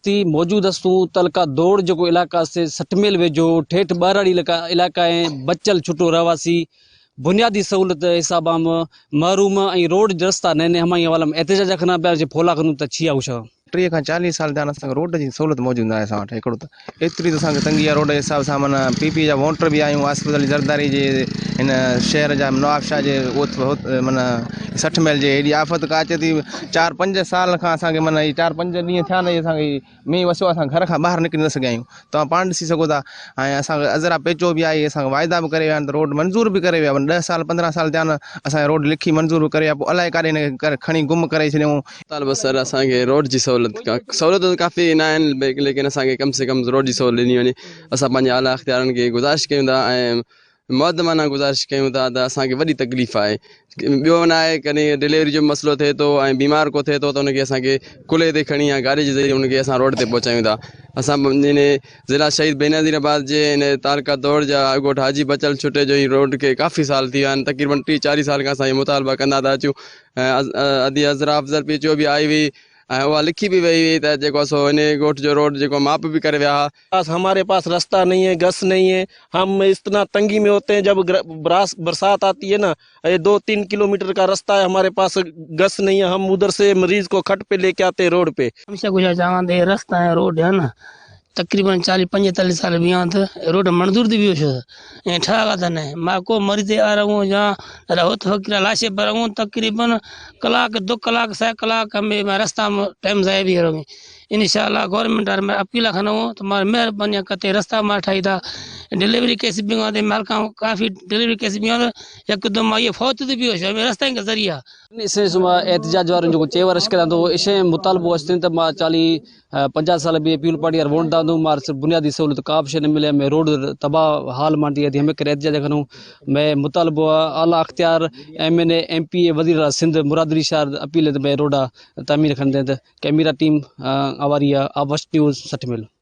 وقت هي موجود هستون تعلقه دوڙ جيڪو علائقه هستي 60 ميل ويجهو ٺيٺ ٻهراڙي علائقه ۽ بچل ڇٽو رهواسي بنيادي سهولت حساب عام محروم ۽ روڊ رستا نئين نئين همائي حوالي ۾ احتجاج کنا پيا جي ڦولا کندو ته ڇيا هوشا. 30 کان 40 سال ٿيا آهن اسان کي روڊ جي سهولت موجود ناهي اسان وٽ هڪڙو ته ايتري ته اسان کي تنگي آهي روڊ جي حساب سان معنيٰ پي پي جا ووٽر به آهيون آصف علي زرداري جي هن شهر جا نواب شاهه جي ڳوٺ معنيٰ 60 ميل جي هيڏي آفت ڪا اچي ٿي 4 5 سال کان اسان کي معنيٰ هي 4 5 ڏينهن ٿيا آهن اسان کي مينهن وسيو آهي اسان گهر کان ٻاهر نڪري نه سگهيا آهيون توهان پاڻ ڏسي سگهو ٿا ۽ اسان کي عذرا پيچو به آئي اسان کي واعدا به ڪري ويا آهن ته روڊ منظور به ڪري ويا 10 سال 15 سال ٿيا آهن اسان کي روڊ لکي منظور به ڪري ويا پوء الائي ڪاڏي هن کي کڻي گم ڪري ڇڏيائون. طالب سر اسان کي روڊ جي سهولت سهولتون ڪافي نه آهن ليڪن اسان کي ڪم سي ڪم روڊ جي سهولت ڏني وڃي اسان پنهنجي اعليٰ اختيارن کي گذارش ڪيون ٿا ۽ مؤدبانه گذارش ڪيون ٿا ته اسان کي وڏي تڪليف آهي ٻيو نه آهي ڪڏهن ڊليوري جو مسئلو ٿئي ٿو ۽ بيمار ڪو ٿئي ٿو ته ان کي اسان کي ڪلهي تي کڻي يا گاڏي جي ذريعي ان کي اسان روڊ تي پهچايون ٿا اسان ان ضلع شهيد بينظير آباد جي ان تعلقه دوڙ جا ڳوٺ حاجي بچل ڇٽي جو هي روڊ کي ڪافي سال ٿي ويا آهن تقريبن 30 40 سال کان اسان هي مطالبا ڪندا ٿا اچون ادي عذرا افضل پيچو به آئي هئي ۽ اها لکي به وئي هئي ته جيڪو سو ان ڳوٺ جو روڊ جيڪو ماپ به ڪري ويا ها. پاس هماري پاس رستا نهين هي گس نهين هي هم اتنا تنگي مين هوتي هين جب برسات آتي هي نا يي 2 3 ڪلوميٽر ڪا رستا هي هماري پاس گس نهين هي هم ادھر سي مريض ڪو کٽ پي ليڪي آتي هي روڊ پي. هميشه گذارش چاهان ته هي رستا ۽ روڊ هي نه تقريبن 40 45 سال ويا ته روڊ منظور ٿي ويو شو ۽ ٺاهه ڪا ته نه مان ڪو مريض آ رهون يا رهوت فقير لاشي پر رهون تقريبن ڪلاڪ 2 ڪلاڪ سه ڪلاڪ ۾ رستا ۾ ٽائيم ضايع به رهون انشاء الله گورنمينٽ واري ۾ اپيل کان هو ته مار مهرباني ڪتي رستا مار ٺاهي ٿا ڊليوري ڪيس به آندي مال کان ڪافي ڊليوري ڪيس به آندي هڪ دم آئي فوت ٿي پيو شو رستا کے ذريعہ اسين سما احتجاج وارن جو چيور رش ڪران ٿو اسين مطالبو استين ته ما 40 50 سال به پيپلز پارٽي وارا ووٽ داندو مار صرف بنيادي سهولت ڪا به شيء نه ملي ۾ روڊ تباهه حال مانٽي ادي همي ڪري احتجاج کنو ۾ مطالبو اعليٰ اختيار ايم اين اي ايم پي اي وزير اعليٰ سنڌ مراد علي شاهه اپيل ته روڊ تعمير کن ته ڪيميرا ٽيم آواري آ وسٽ نيوز 60 ميل.